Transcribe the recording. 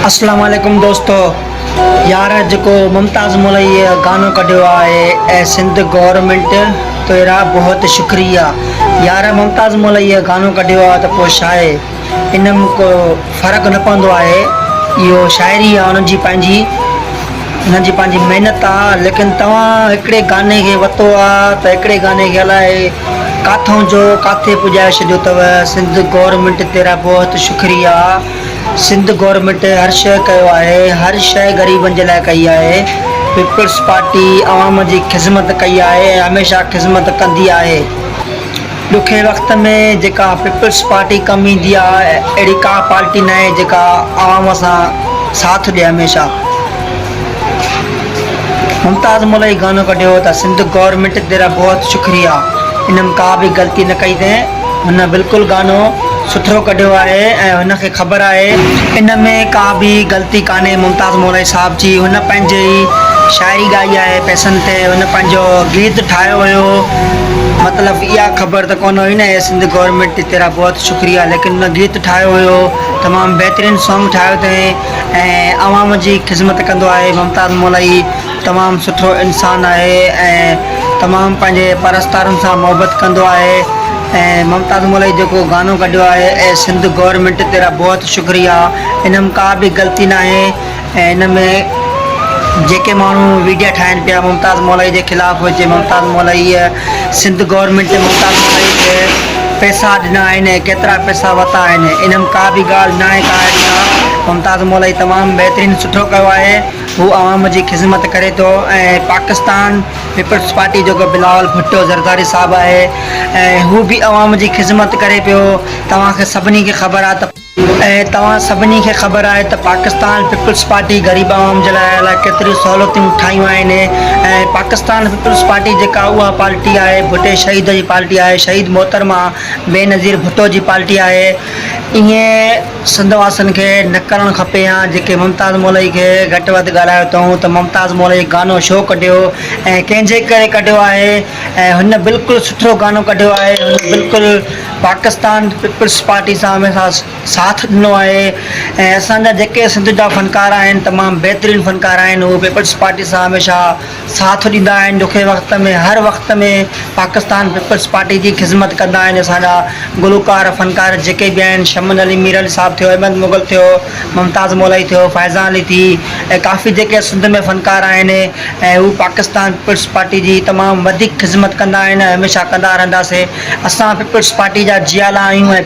اسلام عليڪم دوستو يار جيڪو ممتاز مولائي گانو ڪڍيو آهي اي سنڌ گورنمينٽ تيرا بهت شڪريه يار ممتاز مولائي گانو ڪڍيو آهي ته پوء شاهي ان م ڪو فرق نه پوندو آهي اهو شاعري آهي انهن جي پنهنجي انهن جي پنهنجي محنت آ ليڪن توهان هڪڙي گاني کي وتو آ ته هڪڙي گاني کي الائي ڪاٿون جو ڪاٿي پڄائي ڇڏيو اٿو سنڌ گورنمينٽ تيرا بهت شڪريه سنڌ گورنمينٽ هر شئي ڪيو آهي هر شئي غريبن جي لاء ڪئي آهي پيپلز پارٽي عوام جي خذمت ڪئي آهي ۽ هميشه خذمت ڪندي آهي ڏکئي وقت ۾ جيڪا پيپلز پارٽي ڪم ايندي آ اهڙي ڪا پارٽي ناهي جيڪا عوام سان ساٿ ڏي هميشه ممتاز مولائي گانو ڪڍيو ته سنڌ گورنمينٽ تيرا بهت شڪريه ان م ڪا به غلطي نه ڪئي تين هن بلڪل گانو سٺو ڪڍيو آهي ۽ هن کي خبر آهي ان ۾ ڪا به غلطي ڪانهي ممتاز مولائي صاحب جي هن پنهنجي ئي شاعري ڳائي آهي پئسن تي هن پنهنجو گيت ٺاهيو هيو مطلب اها خبر ته ڪونه هئي نه اي سنڌ گورنمينٽ تيرا بهت شڪريه ليڪن هن گيت ٺاهيو هيو تمام بهترين سانگ ٺاهيو اٿئين ۽ عوام جي خذمت ڪندو آهي ممتاز مولائي تمام سٺو انسان آهي ۽ تمام پنهنجي پرستارن سان محبت ڪندو آهي ۽ ممتاز مولائي جيڪو گانو ڪڍيو آهي اي سنڌ گورنمينٽ تيرا بهت شڪريه ان م ڪا به غلطي ناهي ۽ ان ۾ جيڪي ماڻهو ويڊيا ٺاهن پيا ممتاز مولائي جي خلاف جي ممتاز مولائي سنڌ گورنمينٽ ممتاز مولائي کي پئسا ڏنا آهن ۽ ڪيترا پئسا ورتا آهن ان م ڪا به ڳالهه ناهي ڪا اهڙي ڪا ممتاز مولائي تمام بهترين سٺو ڪيو آهي هو عوام جي خذمت ڪري ٿو ۽ پاڪستان پيپلز پارٽي جيڪو بلاول ڀٽو زرداري صاحب آهي ۽ هو به عوام جي خذمت ڪري پيو توهان کي سڀني کي خبر آهي ته ۽ توهان سڀني کي خبر آهي ته پاڪستان پيپلز پارٽي غريب عوام جي لاء الائي ڪيتريون سهولتون ٺاهيون آهن ۽ پاڪستان پيپلز پارٽي جيڪا اها پارٽي آهي ڀٽي شهيد جي پارٽي آهي شهيد محترمه بينظير ڀٽو جي پارٽي آهي ائين سنڌ واسين کي نه ڪرڻ کپي ها جيڪي ممتاز مولائي کي گهٽ وڌ ڳالهايو اٿئون ته ممتاز مولائي گانو ڇو ڪڍيو ۽ ڪنهن جي ڪري ڪڍيو آهي ۽ هن بلڪل سٺو گانو ڪڍيو آهي هن بلڪل پاڪستان پيپلز پارٽي سان هميشه ساٿ ڏنو آهي ۽ اسان جا جيڪي سنڌ جا فنڪار آهن تمام بهترين فنڪار آهن هو پيپلز پارٽي سان هميشه ساٿ ڏيندا آهن ڏکي وقت ۾ هر وقت ۾ پاڪستان پيپلز پارٽي جي خذمت ڪندا آهن اسان جا گلوڪار فنڪار جيڪي به آهن شمن علي ميرل صاحب ٿيو احمد مغل ٿيو ممتاز مولائي ٿيو فائزان علي ٿي ۽ ڪافي جيڪي سنڌ ۾ فنڪار آهن ۽ هو پاڪستان پيپلز پارٽي جي تمام وڌيڪ خذمت ڪندا آهن ۽ هميشه ڪندا رهنداسي اسان پيپلز پارٽي جا جيالا آهيون ۽.